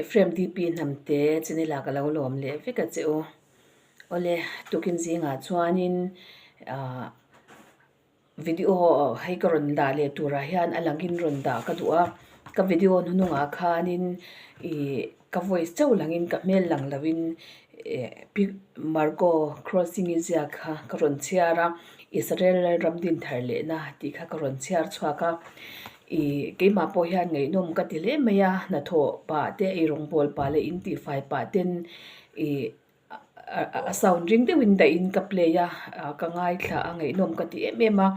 Ephraim DP hnamte channel ah ka lo lawm leh vek a che u. Awle tukin zingah chuanin ah video hei ka rawn dah leh turah hian a langin rawn dah ka duh a, ka video hnungah khanin ih ka voice chauh langin ka hmel lang loin eh pi Marco crossing i ziak kha ka rawn chhiar a, Israel ram dinthar lehna tih kha ka rawn chhiar chhuak a. Ih keimah pawh hian ngaihnawm ka ti hle mai a, hnathawh pah te eirawngbawl pah leh in tihfai pah ten ih a sound ring deuhin dahin ka play a, ka ngaithla a ngaihnawm ka ti em em a.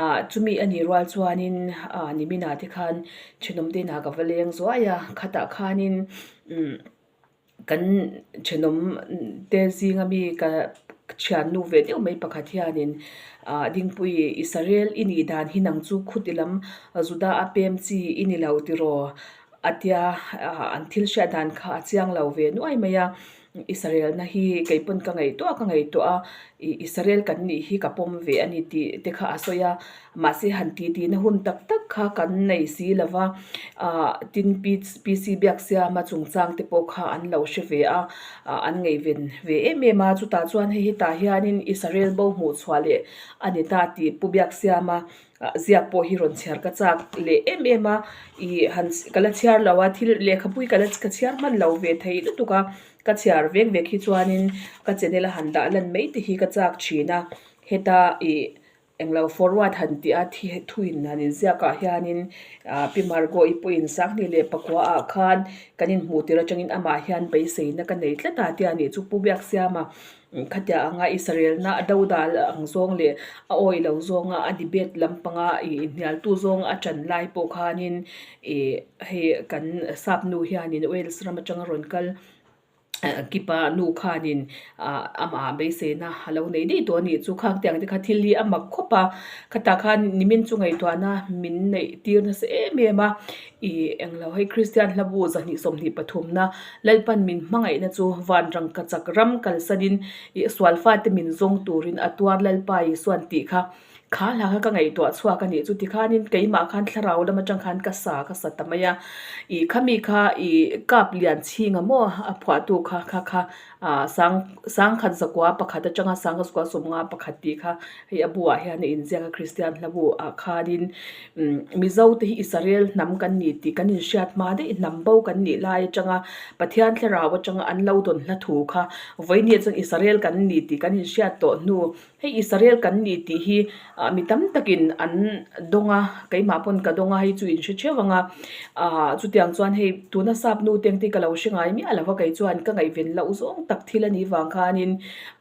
Ah chumi a nih rual chuanin ah niminah te khan thenawm te inah ka va leng zuai a, khatah khanin umm Kan thenawm te zinga mi ka thiannu ve deuh mai pakhat hianin ah Dingpui Israel i nih dan hi nang chu khuti lam Juda a pem chi i ni lo tiraw a tia ah an thil hriat dan kha a chiang lo ve nuai mai a. Israel na hi kei pawn ka ngaihtuah ka ngaihtuah a ih Israel kan nih hi ka pawm ve a ni tih te kha a sawi a. Mahse han ti tihna hun tak tak kha kan nei si lo va, ah tin PC Biaksiama chungchang te pawh kha an lo hre ve a, ah an ngaihven ve em em a, chutah chuan hei hetah hianin Israel bo hmuh chhuah leh a ni ta tih Pu Biaksiama ziak pawh hi rawn chhiar ka chak leh em em a, ih han ka la chhiar lo a, thil lehkhabu hi ka la ka chhiar hman lo ve thei lutuk a, ka chhiar vek vek hi chuanin ka channel a han dah lan mai te hi ka chak thin a, heta ih. Englo forward han tih a thi thuin han inziak ah hianin ah Pi Margot-i pawhin Sanghni leh Pakua ah khan kan inhmuh tir atangin amah hian beiseina ka nei tlat a tia nih chu Pu Biaksiama khatia anga Israel-na a dodal ang zawng leh a awih lo zawnga a debate lampanga ih inhnialtu zawnga a tan lai pawh khanin ih hei kan sap nu hianin Wales ram atanga rawn kal. Kipa nu khanin amah beiseina a lo nei daih tawh a nih chu. Khang tiang te kha thil hi a mak khawp a, khatah khan nimin chu ngaihtuahna min neih tir nasa em em a, ih englo hei Kristian hlabu zahnih 23 na Lalpan min hmangaihna chu van rangkachak ram kalsanin ih sual fate min zawng turin a tuar Lalpa Isuan tih kha Kha hla kha ka ngaihtuah chhuak a nih chu tikhanin keimah khan thlarau lam atang khan ka sa ka sa ta mai a, ih khami kha ih kap lian chhing a maw a phuahtu kha kha kha ah sang sangkhat zakua pakhat atanga sangkhat zakua sawmnga pakhat tih kha hei a buah hian a inziak a Kristian hla bu ah khanin umm Mizo te hi Israel hnam kan ni tih kan inhriat hma daih hnam bo kan nih lai atanga Pathian thlarau atanga an lo dawn hla thu kha vawinia chuan Israel kan ni tih kan inhriat tawh hnu Hei Israel kan ni tih hi ah mi tam takin an dawng a, keimah pawn ka dawng a, hei chu in hre theuh ang a. Ah chutiang chuan hei tuna sap nu te ang te ka lo hre ngai miah lo va, kei chuan ka ngaihven loh zawng tak thil a nih vang khanin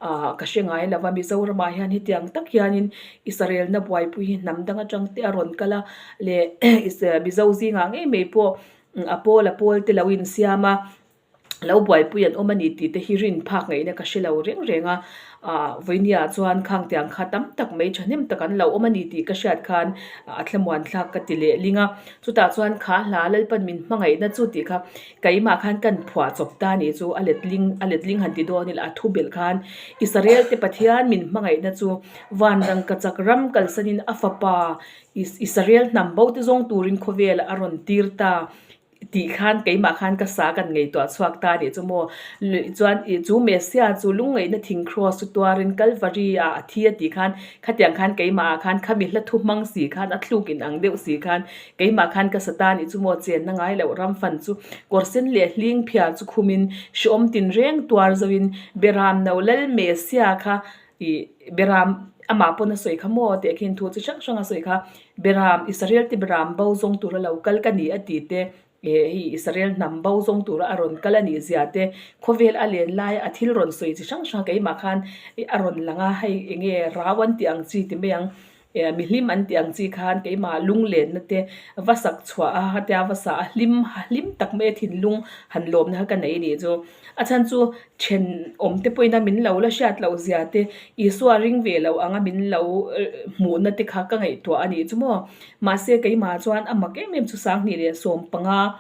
ah ka hre ngai lo va, Mizoramah hian hetiang tak hianin Israel na buaipui hi hnam dang atang te a rawn kal a, leh Mizo zingah ngei mai pawh a pawl a pawl te lo insiam a. lo buaipui an awm a ni tih te hi rin phak ngaihna ka hre lo reng reng a, ah vawinia chuan khang tiang kha tam tak mai thahnem tak an lo awm a ni tih ka hriat khan a thlamuan thlak ka ti leh ling a, chutah chuan kha hla Lalpan min hmangaihna chu tih kha keimah khan kan phuah chawp ta a nih chu a letling a letling han ti dawn ila a thu belh khan Israel te Pathian min hmangaihna chu van rangkachak ram kalsanin a fapa Israel hnam bo te zawng turin khawvelah a rawn tir ta. Tih khan keimah khan ka sa kan ngaihtuah chhuak ta a nih chu maw? Chuan ih chu Messiah chu lungngaihna thing cross chu tuarin Calvary ah a thi a tih khan khatiang khan keimah ah khan khami hla thu hmang si khan a thluk in ang deuh si khan keimah khan ka sa ta a nih chu maw? Chenna ngai loh ram fan chu kawr sen leh hling phiar chu khumin hreawm tinreng tuar zoin Beram no lal Messiah kha Ih Beram amah pawn a sawi kha maw tih khin thu chi hrang hrang a sawi kha. Beram Israel te Beram bo zawng tura lo kal ka ni a tih te eh hei Israel hnam bo zawng tura a rawn kal a nih zia te khawvel a len laia a thil rawn sawi chi hrang hrang keimah khan ih a rawn lang a hei eng nge rau an tih ang chi ti mai ang. Eh mihlim an tih ang chi khan keimah lunglenna te va sak chhuah a hatia va sa a hlim hlim tak mai a thinlung han lawmna kha ka nei nih chu. A chhan chu then awm te pawhin a min lo la hriat loh zia te Isua ring ve loh anga min lo hmuhna te kha ka ngaihtuah a nih chu maw. Mahse keimah chuan a mak em em chu 25.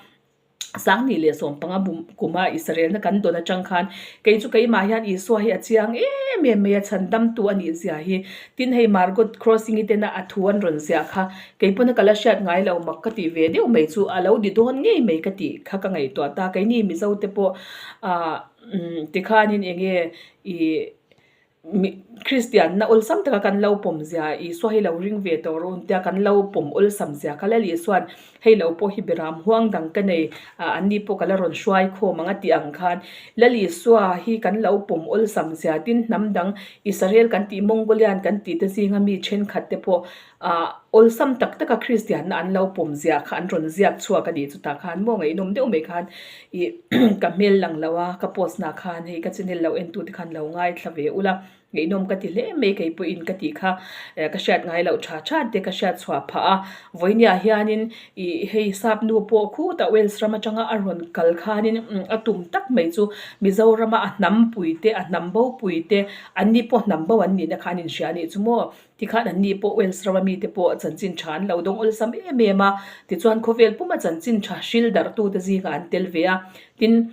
Sangni leh 15 bum kuma Israelna kan dawn atang khan kei chu keimah hian Isua hi a chiang em em mai a, chhandamtu a nih zia hi. Tin hei Margot Crossing-i tena a thu an rawn ziah kha kei pawna ka la hriat ngai lo mak ka tih ve deuh mai chu a lo di dawn ngei mai ka tih kha ka ngaihtuah ta. Keini Mizo te pawh ah tikhanin eng nge ih Kristianna awlsam taka kan lo pawm zia, Isua hi lo ring ve tawh rawh tia kan lo pawm awlsam zia kha Lal Isua'n hei lo pawh hi beram huang dang ka nei ah an ni pawh ka la rawn hruai khawm ang a tih ang khan Lal Isua hi kan lo pawm awlsam zia tin hnam dang Israel kan tih Mongolian kan tih te zinga mi thenkhat te pawh ah awlsam tak taka Kristianna an lo pawm zia kha an rawn ziak chhuak a nih chutah khan maw ngaihnawm deuh mai khan ih ka hmel lang lo a ka post nah khan hei ka channel lo en tu te khan lo ngaithla ve ula ngaihnawm ka ti hle mai kei pawhin ka tih kha eh ka hriat ngai loh tha tha te ka hriat chhuah phah a vawinia hianin ih hei sap nu pawh khutah Wales ram atanga a rawn kal khanin a tum tak mai chu Mizorama a hnam pui te a hnam bo pui te an ni pawh hnam bo an nihna kha an inhria a nih chu maw. Tikhan anni pawh Wales rama mite pawh chanchin tha an lo dawng awlsam em em a, tichuan khawvel puma chanchin tha hril darhtute zingah an tel ve a. Tin,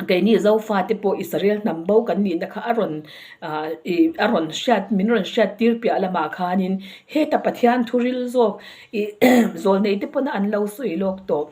keini Zofate pawh Israel hnam bo kan nihna kha a rawn ih a rawn hriat min rawn hriat tir piah lamah khanin heta Pathian thuril zawk ih zawlneite pawna an lo sawi lawk tawh.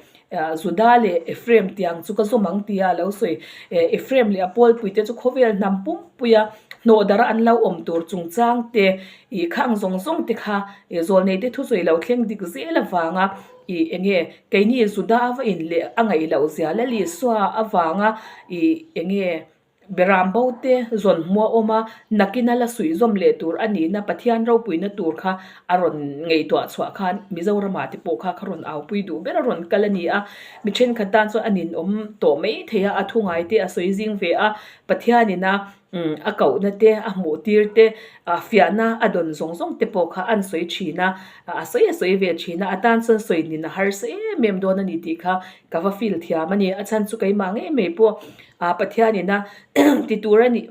Juda leh Ephraim tiang chu ka zawm ang tia a lo sawi. Ephraim leh a pawlpuite chu khawvel hnam pumpuia hnawh dara an lo awm tur chungchang te, ih khang zawng zawng te kha zawlneite thusawi lo thleng dik zel avanga ih eng nge keini Juda ava in leh a ngaih loh zia Lal Isua avanga ih eng nge Beram bo te zawn hmua awm a, nakina la suih zawm leh tur a nihna Pathian ropuina tur kha a rawn ngaihtuah chhuah khan Mizoramah te pawh kha kha rawn aupui duh ber a rawn kal a ni a. Mi thenkhat tan chuan a ninawm tawh mai thei a, a thu ngai te a sawi zing ve a, Pathianin a a kohna te, a hmuh tir te, a fiahna a dawn zawng zawng te pawh kha an sawi thin a, a sawi a sawi ve thin a, a tan chuan sawi nin a harsa em em dawn a ni tih kha ka va feel thiam a ni. A chhan chu keimah ngei mai pawh Ah Pathianin a ti tur a nih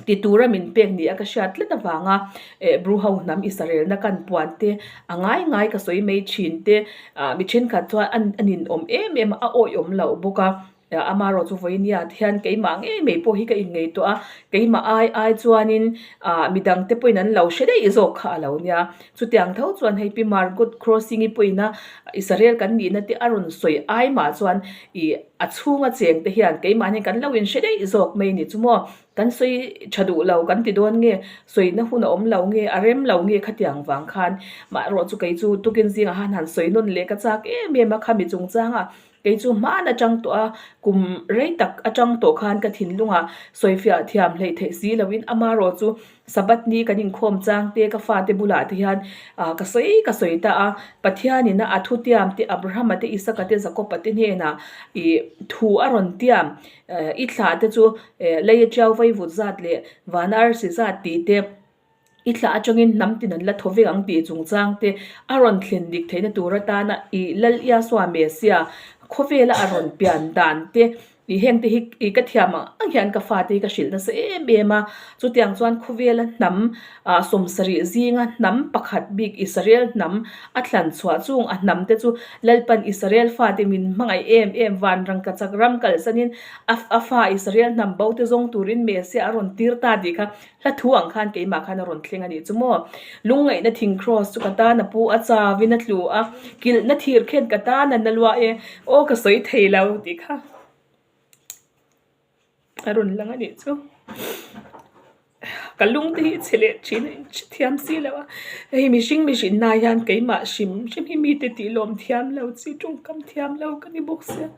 ti tura min pek ni a ka hriat tlat avanga eh Bru ho hnam Israelna kan puan te a ngai ngai ka sawi mai thin te ah mi thenkhat chuan an a ninawm em em a a awihawm loh bawk a amaherawh chu vawinia te hian keimah ngei mai pawh hi ka inngaihtuah a keimah ai ai chuanin ah midang te pawhin an lo hre daih zawk kha a lo nia chutiang tho chuan hei Pi Margot Crossing-i pawhin a Israel kan nihna te a rawn sawi ai mah chuan ih A chhunga cheng te hian keimahni kan lo inhre daih zawk mai ni chu maw? Kan sawi tha duh lo kan ti dawn nge? Sawina hun a awm lo nge? A rem lo nge khatiang vang khan? Maherawh chu kei chu tukin zingah han han sawi nawn leh ka chak em em a, khami chungchangah kei chu hman atang tawh a, kum rei tak atang tawh khan ka thinlungah sawifiah thiam hleih theih si loin amaherawh chu Sabbath ni kan inkhawm chang te ka fate bulah te hian ah ka sawi ka sawi ta a, Pathianin a thu tiam te Abrahama te Isaka te Jakoba te hnenah ih thu a rawn tiam eh i thlah te chu eh lei a tiau vaivut zat leh vana arsi zat tih te i thlah atangin hnam tin an la thaw vek ang tih chungchang te a rawn thlen dik theihna tur atana ih Lal Iasua Mesia khawvela a rawn pian dan te Ih heng te hi ih ka thiam ang ang hian ka fate hi ka hrilh nasa em em a, chutiang chuan khawvela hnam ah sawmsarih zinga hnam pakhat bik Israel hnam a thlan chhuah chung a hnam te chu Lalpan Israel fate min hmangaih em em van rangkachak ram kalsanin a a fa Israel hnam bo te zawng turin Messiah a rawn tir ta tih kha hla thu ang khan keimah khan a rawn thleng a nih chu maw. Lungngaihna thing kraws chu ka tan a pu a chauin a tlu a, kilhna thir khen ka tan a na lua e, aw ka sawi thei lo tih kha a rawn lang a nih chu. Ka lung te hi chhe leh thin a inhre thiam si lo a, hei mihring mihrinna hian keimah hrim hrim hi mite tih lawm thiam lo chi tawngkam thiam lo ka ni bawk sia.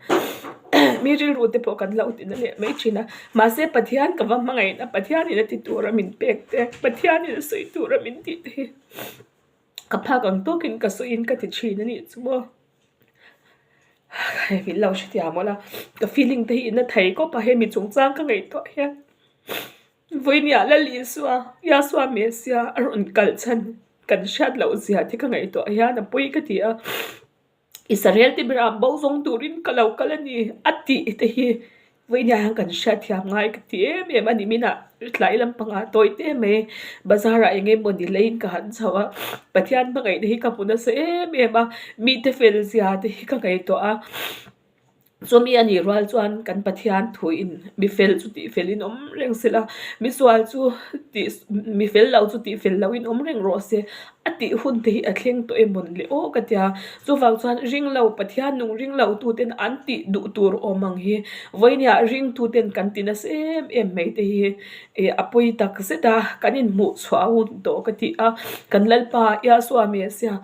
Mi rilru te pawh kan lo ti na leh mai thin a, mahse Pathian ka va hmangaih na Pathianin a ti tura min pek te, Pathianin a sawi tura min tih te hi ka phak ang tawkin ka sawiin ka ti thin a nih chu maw. Hei min lo hrethiam mawlh a, ka feeling te hi in a thei kawp a hemi chungchang ka ngaihtuah hian vawinia Lal Isua, Yahshua Messiah a rawn kalh chhan kan hriat loh zia te ka ngaihtuah hian a pawi ka ti a. Israel te berah bo zawng turin ka lo kal a ni a tih te hi vawiin hian kan hriatthiam ngai ka ti em em a ni minah tlai lampangah tawi te mai bazar ah eng emaw ni leiin ka han chho a Pathian hmangaihna hi ka hmu nasa em em a mite fel zia te hi ka ngaihtuah a. Chumi a nih rual chuan kan Pathian thuin mi fel chu tih fel in awm reng se la, mi sual chu tih mi fel lo chu tih fel loin awm reng rawh se a tih hun te hi a thleng tawh em mawn le aw ka tia. Chuvang chuan ring lo Pathian nung ring lo tuten an tih duh tur awm ang hi vawinia ring tuten kan ti nasa em em mai te hi ih a pawi tak zet a, kan inhmuh chhuah hun tawh ka ti a, kan Lalpa Iasua Messiah.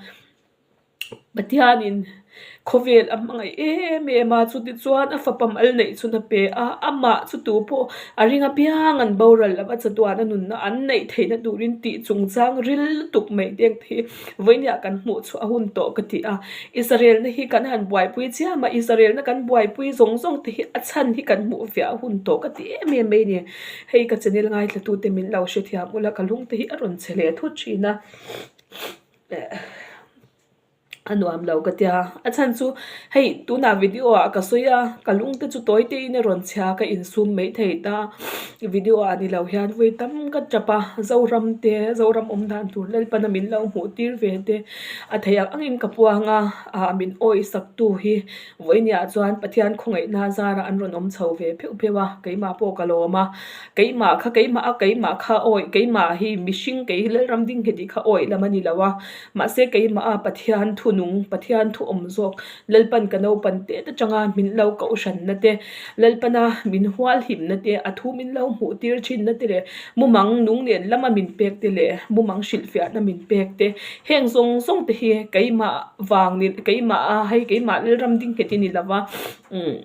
Pathianin khawvel a hmangaih em em a, chutichuan a fapa mal neih chhun a pe a, amah chu tu pawh a ring apiang an boral lova chatuan a nunna an neih theihna turin tih chungchang ril lutuk mai te ang te hi vawinia kan hmuh chhuah a hun tawh ka ti a. Israelna hi kan han buaipui chiam a, Israelna kan buaipui zawng zawng te hi a chhan hi kan hmuh fiah a hun tawh ka ti em em mai a ni. Hei ka channel ngaithlatute min lo hrethiam ula ka lung te hi a rawn che leh thut thin a. A nuam lo ka tia a chhan chu hei tunah video ah ka sawi a ka lung te chu tawi te in a rawn chhia ka insum mai thei ta video ah ni lo hian vawi tam ka tap a Zoram te Zoram awm dan tur Lalpan a min lo hmuh tir ve te a theih ang angin ka puang a ah min awih sak tu hi vawinia chuan Pathian khawngaihna zarah an rawn awm chho ve pheuh pheuh a keimah pawh ka lawm a. Keimah kha keimah a keimah kha awih keimah hi mihring kei hi Lalram ding nghet tih kha awih lam a ni lo a, mahse keimah a Pathian thu nung Pathian thu awm zawk Lalpan ka naupan tet atanga min lo kohhranna te Lalpana min hual himna te a thu min lo hmuh tir thinna te leh mumang nung nen lama min pek te leh mumang hrilhfiahna min pek te heng zawng zawng te hi keimah vang ni keimah a hei keimah Lalram ding nghet hi ni lo va umm.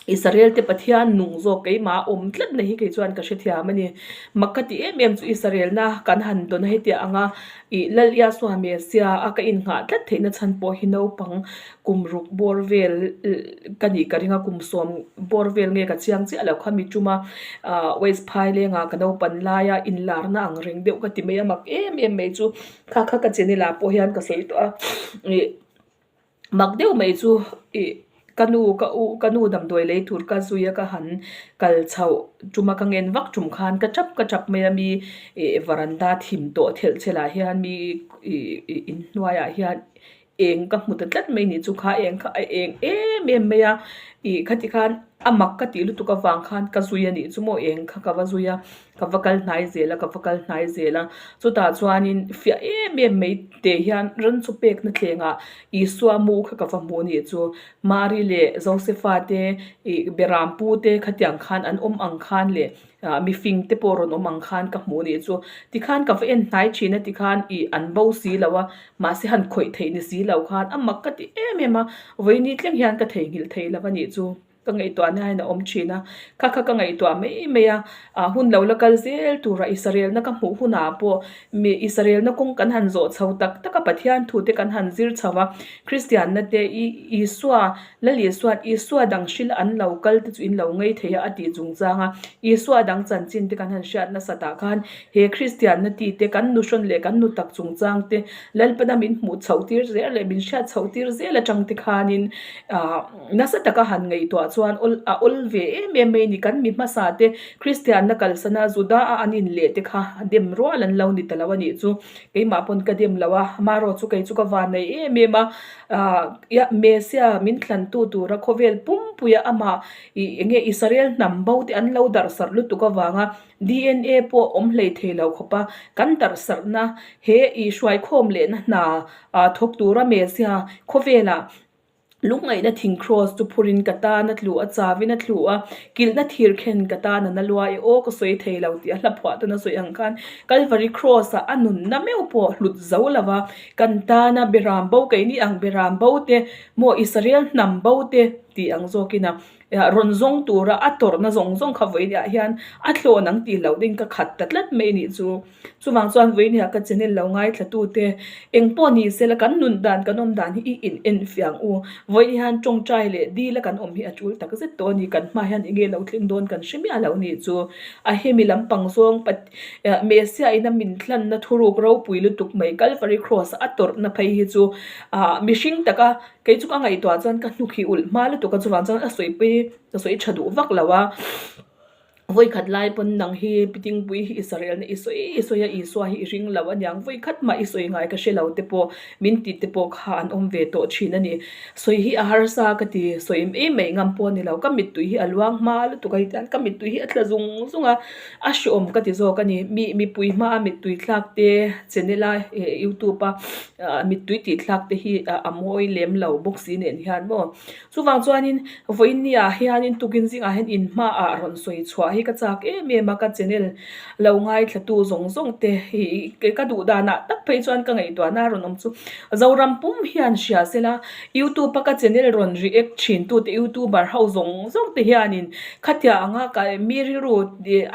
Israel te Pathian nung zawk keimah a awm tlat na hi kei chuan ka hrethiam a ni. Mak ka ti em em chu Israel na kan han dawn a hetiang anga ih Lal Iasua Mesia a ka innghah tlat theihna chhan pawh hi naupang kum ruk bawr vel ka nih ka ring a kum sawm bawr vel nge ka chiang chiah lo kha mi tum a ah West Phaileng ah ka naupan laia inlarna ang reng deuh ka ti mai a mak em em mai chu kha kha ka channel ah pawh hian ka sawi tawh a ih. Mak deuh mai chu ih ka nu ka u ka nu damdawi lei tur ka zui a ka han kal chhoh tum a ka ngen vak tum khan ka tap ka tap mai a mi ih varanda thim tawh thelh chhelh ah hian mi ih ih inhnuai ah hian eng ka hmu ta tlat mai ni chu kha eng kha a eng em em mai a ih khati khan a mak ka tih lutuk avang khan ka zui a nih chu maw eng kha ka va zui a. Ka va kal hnai zel a, ka va kal hnai zel a. Chutah chuanin fiah em em mai teh hian ran chu pekna thlengah Isua mu kha ka va hmuh anih chu. Mari leh Josefa te ih Berampu te khatiang khan an awm ang khan leh ah mifing te pawh rawn awm ang khan ka hmuh anih chu. Tikhan ka va en hnai thin a tikhan ih an bo si lo a, mahse han khawih theih ni si lo khan a mak ka ti em em a, vawiini thleng hian ka theihnghilh thei lo anih chu. Ka ngaihtuah na hian a awm thin a, kha kha ka ngaihtuah mai mai a, ah hun lo la kal zel tura Israelna ka hmuh hunah pawh mi Israelna kawng kan han zawh chho tak tak a, Pathian thu te kan han zir chho a, Kristianna te i Isua Lal Isua'n Isua dang hril an lo kal te chu in lo ngei thei a a tih chungchang a, Isua dang chanchin te kan han hriat nasat ah khan he Kristianna ti te kan nu hrawn leh kan nu tak chungchang te Lalpana min hmuh chhoh tir zel leh min hriat chhoh tir zel atang te khanin ah. Nasa taka han ngaihtuah chuan awl a awl ve em em mai a ni. Kan mi hmasa te Kristianna kalsana Juda a an inleh te kha dem rual an lo ni ta lo a nih chu. Keimah pawn ka dem lo a, amaherawh chu kei chu ka van nei em em a. Aah ia Mesia min thlantu tura khawvel pumpuia amah ih eng nge Israel hnam bo te an lo darhsarh lutuk avanga DNA pawh awm hlei thei lo khawpa kan darhsarhna he ih hruaikhawm lehna hna ah thawk tura Mesia khawvelah Lungngaihna thing kraws chu phurin ka tan a tlu a, chavin a tlu a, kilhna thir khen ka tan a na lua i aw ka sawi thei lo tih a hla phuah tuna sawi ang khan Kalvari kraws ah a nunna meuh pawh hlut zo lo va, kan tana beram bo keini ang beram bo te maw Israel hnam bo te tih ang zawkin a rawn zawng tura a tawrhna zawng zawng kha vawiin ah hian a thlawn ang tih loh ding ka khat ta tlat mai nih chu. Chuvang chuan vawinia ka channel lo ngaithlatute engpawh ni sela kan nun dan kan awm dan hi i in en fiang u. Vawiin hian tawngtai leh dila kan awm hi a tul tak zet tawh a ni. Kan hma hian enge lo thleng dawn kan hre miah lo nih chu. A hemi lampang zawng Messiah ina min hlanna thuruk ropui lutuk mai Calvary Cross a tawrhna phei hi chu ah mihring taka kei chu ka ngaihtuah chuan ka hnuk hi ulh hma lutuk a chuvang chuan a sawi pui ka sawi tha duh vak lo a. Vawikhat lai pawn nang hi Pitingpui hi i sarelna i sawi i sawi a, Isua hi i ring lo aniang, vawikhat mah i sawi ngai ka hre lo te pawh min ti te pawh kha an awm ve tawh thin a ni. Sawi hi a harsa ka ti, sawi mai mai ngam pawh a ni lo, ka mittui hi a luang hma lutuk a hetiang ka mittui hi a tla zung zung a, a hreawm ka ti zawk a ni. Mi mipui hmaa mittui thlak te channel a youtube a mittui tih thlak te hi a mawi lem lo bawk si nen hian maw. Chuvang chuanin vawiinniah hianin tukin zingah hian in hmaah rawn sawi chhuah hi ka chak em em a, ka channel lo ngaithlatu zawng zawng te hi ka duh danah tak phei chuan ka ngaihtuahna a rawn awm chu Zoram pum hian hria sela youtube a ka channel rawn react thin tute youtuber ho zawng zawng te hianin khatia anga ka mi rilru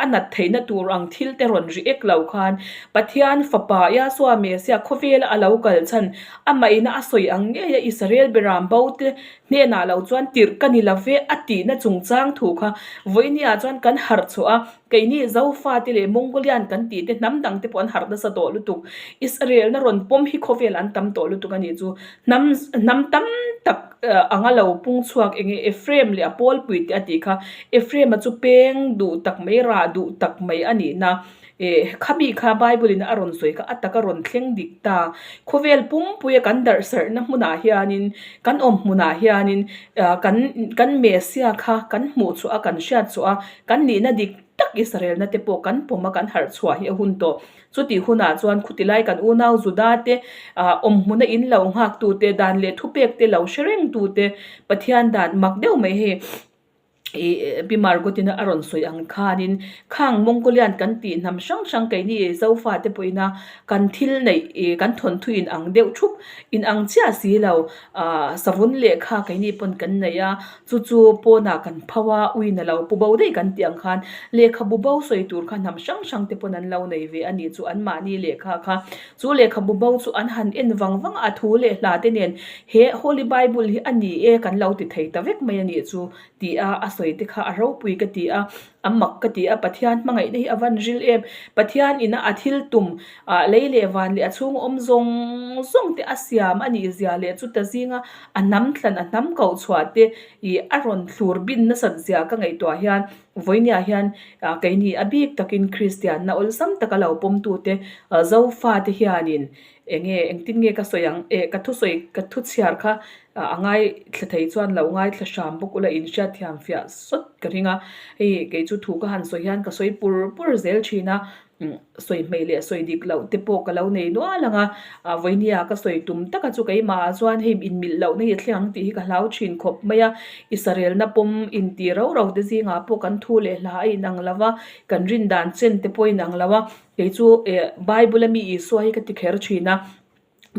a nat theihna tur ang thil te rawn react lo khan Pathian fapa Yahshua Messiah khawvela a lo kal chhan Amah ina a sawi ang ngei a, Israel beram bo te hnenah lo chuan tirh ka ni lo ve a tihna chungchang thu kha vawinia chuan kan harh chhuah a, keini Zofa te leh Mongolian kan tih te hnam dang te pawh an harh nasa tawh lutuk. Israel na rawn pawm hi khawvel an tam tawh lutuk a nih chu. Hnam hnam tam tak anga lo pung chhuak eng nge Ephraim leh a pawlpui te a tih kha. Ephraim-a chu peng duh tak mai, rah duh tak mai a nihna. Eh, khami kha Bible in a rawn sawi kha a taka rawn thleng dik ta. Khawvel pumpuia kan darhsarhna hmunah hianin, kan awm hmunah hianin kan kan Messiah kha kan hmuh chhuah a, kan hriat chhuah a, kan nihna dik tak Israelna te pawh kan pawm a, kan harh chhuah hi a hun tawh. Chutih hunah chuan khutilai kan unau Juda te, awm hmuna in lo nghaktute, dan leh thupekte lo hre rengtute, Pathian dan mak deuh mai hei. Ih Pi Margotin a rawn sawi ang khanin khang Mongolian kan tih hnam hrang hrang keini Zofa te pawhin a kan thil neih ih kan thawnthu in ang deuh thup in ang chiah si lo ah savun lehkha keini pawn kan nei a chu chu pawnah kan pho a uina lo pu bo daih kan tih ang khan lehkhabu bo sawi tur kha hnam hrang hrang te pawn an lo nei ve a nih chu anmahni lehkha kha chu lehkhabu bo chu an han en vang vang a a thu leh hla te nen he Holy Bible hi a ni e kan lo ti thei ta vek mai a nih chu. Tih a a sawi te kha a ropui ka ti a, a mak ka ti a, Pathian hmangaihna hi a van ril em. Pathian ina a thil tum ah lei leh van leh a chhung awm zawng zawng te a siam a nih zia leh chuta zinga a hnam thlan a hnam koh chhuah te ih a rawn thlur bin nasat zia ka ngaihtuah hian vawinia hian ah keini a bik takin Kristianna awlsam taka lo pawmtute Zofate hianin Enge engtin nge ka sawi ang eh ka thusawi ka thu chhiar kha a ngaithla thei chuan lo ngaithla hram bawk ula in hriatthiam fiah sawt ka ring a, hei kei chu thu ka han sawi hian ka sawi pur pur zel thin a, sawi hmei leh sawi dik loh te pawh ka lo nei nual ang a, vawinia ka sawi tum taka chu keimah ah chuan hei inmilh lohna hi a thleng ang tih hi ka hlau thin khawp mai a, Israelna pawm inti rau rau te zingah pawh kan thu leh hla a inang lo va, kan rin dan chen te pawh a inang lo a. Kei chu eh Bible a mi Isua hi ka ti kher thin a,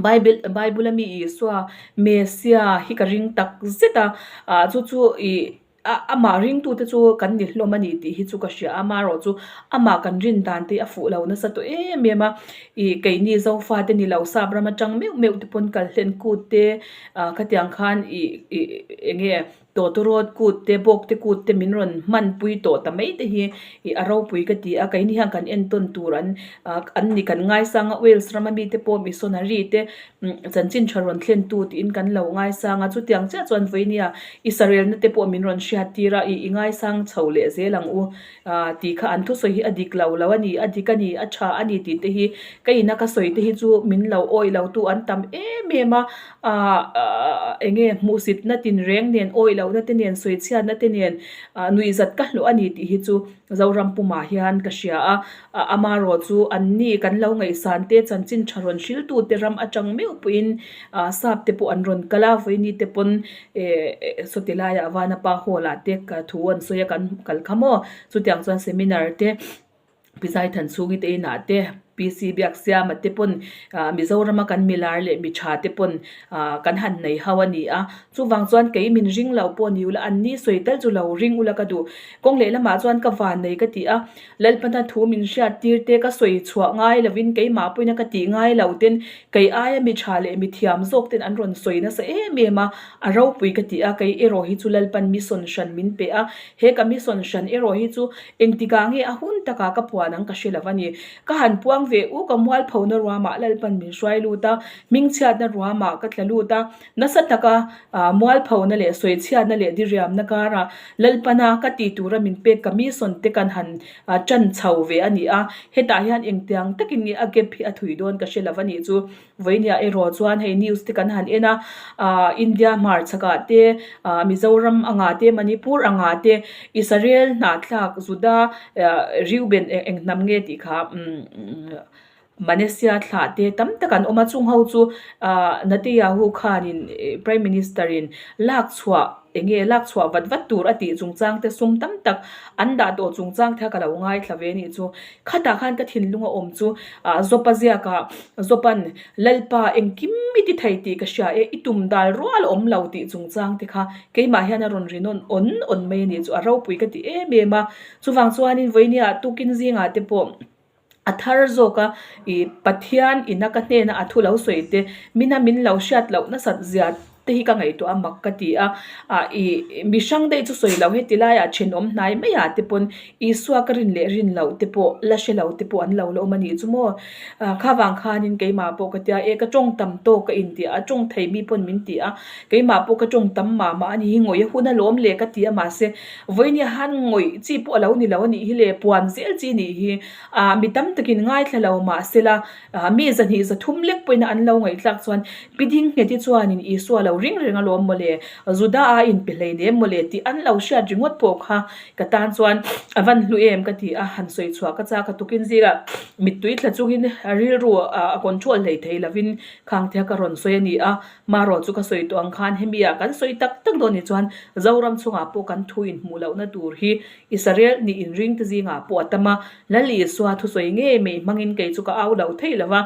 Bible Bible a mi Isua Messiah hi ka ring tak zet a, ah chu chu ih a amah ringtute chu kan ni hlawm a ni tih hi chu ka hria a, amaherawh chu amah kan rin dan te hi a fuh lo nasa tawh em em a, ih keini Zofate ni lo sap ram atang meuh meuh te pawn kalhlen kut te ah khatiang khan ih ih eng nge Tawtawrawt kut te, bawk te kut te min rawn hmanpui tawh ta mai te hi ih a ropui ka ti a, keini hian kan entawn tur an ah an ni kan ngaisang a, Wales rama mite pawh missionary te chanchin tha rawn thlen tu tiin kan lo ngaisang a, chutiang chiah chuan vawinia Israel-na te pawh min rawn hriat tir a, ih i ngaisang chho leh zel ang u. Ah tih kha an thusawi hi a dik lo lo a ni, a dik a ni, a tha a ni tih te hi ka ina ka sawi te hi chu min lo awih lo tu an tam em em a, ah eng nge hmuhsitna tinreng nen awih lohna te nen sawi chhiatna te nen ah nuihzat ka hlawh a ni tih hi chu Zoram pumah hian ka hria a, amaherawh chu an ni kan lo ngaihsan te chanchin tha rawn hriltu te ram atang meuh pawhin ah sap te pawh an rawn kal a, vawiini te pawn eh sawti laiah Vanapa hall ah te ka thu an sawi a kan kal kha maw chutiang chuan seminar te Pi Zaithan chhungi te inah te PC Biaksiama te pawn ah Mizorama kan milar leh mi tha te pawn ah kan han nei ho a ni a chuvang chuan kei min ring lo pawh ni ula an ni sawi tal chu lo ring ula ka duh kawng leh lamah chuan ka van nei ka ti a Lalpana thu min hriat tir te ka sawi chhuah ngai lovin keimah pawhin a ka tih ngai lo ten kei aia mi tha leh mi thiam zawk ten an rawn sawi nasa em em a, a ropui ka ti a, kei erawh hi chu Lalpan mission hran min pe a, he ka mission hran erawh hi chu engtikah nge a hun takah ka puan ang ka hre lo a ni. Ka han puang. ve uk a, mualphona ruamah Lalpan min hruai lut a, hmingchhiatna ruamah ka tla lut a, nasa taka mualphona leh sawichhiatna leh diriamna karah Lalpana ka tih tura min pek ka mission te kan han tan chho ve a ni a, hetah hian engtiang takin nge a gap hi a thui dawn ka hre lo a nih chu. Vawinia erawh chuan hei news te kan han en a, ah India hmarchhakah te, ah Mizoram angah te, Manipur angah te, Israel hnahthlak Juda ah Reuben eng eng hnam nge tih kha umm Manesia thlah te tam tak an awm a, chung ho chu ah Netanyahu khanin Prime Minister in lak chhuah Eng nge lak chhuah vat vat tur a tih chungchang te sum tam tak an dah tawh chungchang te kha ka lo ngaithla ve anih chu. Khatah khan ka thinlung a awm chu ah Zawpa ziakah Zawpa'n Lalpa engkim i ti thei tih ka hria e, i tum dal rual a awm lo tih chungchang te kha keimah hian a rawn ri nawn awn awn mai anih chu a ropui ka ti em em a. Chuvang chuanin vawinia tukin zingah te pawh. A thar zawk a, ih Pathian ina ka hnena a thu lo sawi te, mina min lo hriat loh nasat zia te hi ka ngaihtuah a mak ka ti a, ah ih mi hrang daih chu sawi loh heti laiah thenawm hnai maiah te pawn Isua ka rin leh rin loh te pawh la hre lo te pawh an lo la awm a nih chu maw. Ah kha vang khanin keimah pawh ka tia e ka tawng tam tawk ka inti a, tawng thei mi pawn min ti a, keimah pawh ka tawng tam mah mah a ni hi ngawih a hun alawm le ka ti a mahse Vawinia han ngawih chi pawh a lo ni lo a nih hi le, puan zel chi nih hi. Ah, mi tam takin ngaithla lo mah sela, ah, mi zahnih zathum lek pawhin an lo ngaihthlak chuan Pi Dingngheti chuanin Isua lo ring reng alawm maw le, Juda a inpe hleinem maw le tih an lo hriat ringawt pawh kha ka tan chuan a van hlu em ka ti a, han sawi chhuah ka chak a tukin zingah mittui thla chungin rilru a control hlei thei lovin khangte kha ka rawn sawi a ni a. Marawh chu ka sawi tawh ang khan hemi ah kan sawi tak tak dawn ni chuan Zoram chungah pawh kan thu inhmuh lohna tur hi Israel nih inring te zingah pawh a tam a, Lal Isua thusawi ngei mai hmangin kei chu ka au lo thei lo va,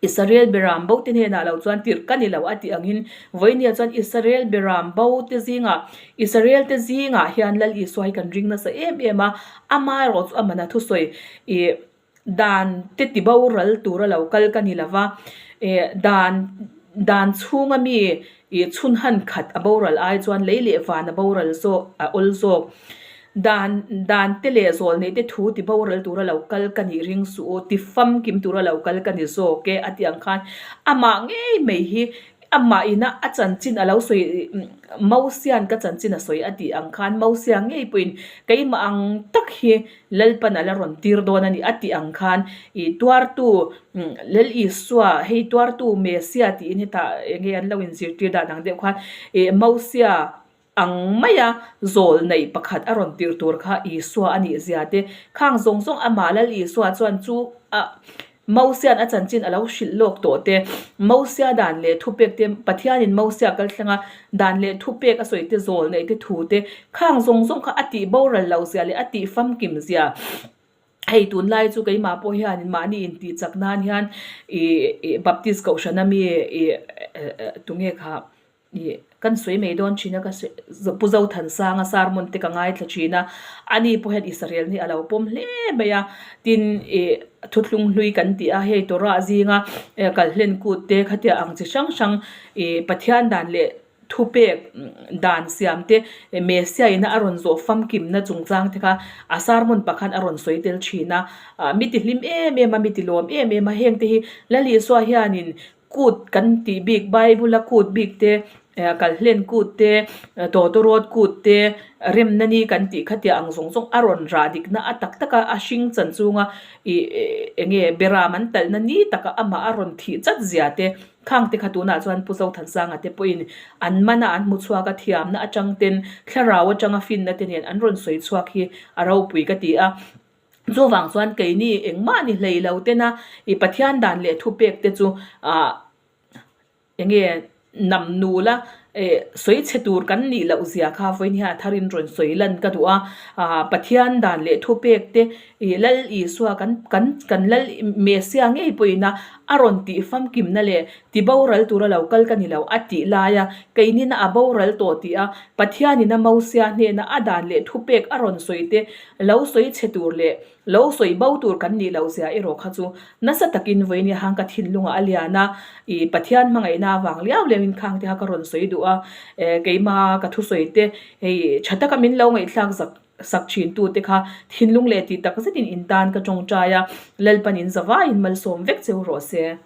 Israel beram bo te hnenah lo chuan tirh ka ni lo a tih angin vawinia chuan Israel beram bo te zingah Israel te zingah hian Lal Isua hi kan ring nasa em em a, amaherawh chu amana thusawi ih Dan te ti boral tura lo kal ka ni lova, eh dan dan chhunga mi ih chhun han khat a boral ai chuan lei leh van a boral zawk a awl zawk. Dan dan te leh zawl neih te thu ti boral tura lo kal ka nih ring suh u, ti famkim tura lo kal ka ni zawk e a tih ang khan amah ngei mai hi amah ina a chanchin a lo sawi Mosia'n ka chanchin a sawi a tih ang khan Mosia ngei pawhin keimah ang tak hi Lalpan a la rawn tir dawn a ni a tih ang khan ih tuartu Lal Isua hei tuartu Mesia tiin hetah eng nge an lo inzirtir dan ang deuh khan ih Mosia ang maia zawl neih pakhat a rawn tirh tur kha Isua a nih zia te khang zawng zawng amah Lal Isua chuan chu a Mosia'n a chanchin a lo hrilh lawk tawh te, Mosia dan leh thupek te, Pathianin Mosia kal thlenga dan leh thupek a sawi te, zawl neih te, thu te, khang zawng zawng kha a tih boral loh zia leh a tih famkim zia. Hei tunlai chu keimah pawh hianin mahni intih chak nan hian ih Baptist Kohhrana mi ih tunge kha Ih, kan sawi mai dawn thin a, ka sawi, Pu Zothansanga sermon te ka ngaithla thin a, ani pawh hian Israel hi a lo pawm hle mai a, tin ih thuthlung hlui kan tih a, hei Torah zinga kalhlen kut te khatia ang chi hrang hrang ih Pathian dan leh thupek dan siam te Messiah ina a rawn zawh famkimna chungchang te kha a sermon pakhat a rawn sawi tel thin a, ah mi ti hlim em em a, mi ti lawm em em a, heng te hi Lal Isua hianin Kut kan tih bik, Bible a kut bik te, kalhlen kut te, tawtawrawt kut te, remna ni kan tih khatia ang zawng zawng a rawn rah dikna a tak taka a hring chan chunga ih eng nge beram an talhna ni taka amah a rawn thih chat zia te khang te kha tunah chuan Pu Zothansanga te pawhin an mana an hmu chhuak a, thiamna atang ten thlarau atanga finna te nen an rawn sawi chhuak hi a ropui ka ti a. Chuvang chuan keini engmah ni hlei lo tena i Pathian dan leh thupek te chu ah enge nam nula eh sawi chhe tur kan nih loh zia kha vawiin hian a tharin rawn sawi lan ka duh a, ah Pathian dan leh thupek te ih Lal Isua kan kan kan Lal Messia ngei pawhin a a rawn tih famkimna leh ti boral tura lo kal ka ni lo a tih laia keinina a boral tawh tih a Pathianin a Mosia hnena a dan leh thupek a rawn sawi te Lo sawi chhe tur leh lo sawi bo tur kan nih loh zia erawh kha chu nasa takin vawiin hang ka thinlungah a lian a, ih Pathian hmangaihna avang liau liauin khang te kha ka rawn sawi duh a, eh keima ka thusawi te hei tha taka min lo ngaihthlak zak. sak thin tu te kha thinlung leh tih tak zetin in tan ka tawngtai a, Lalpan in zavaiin malsawm vek cheu rawh se.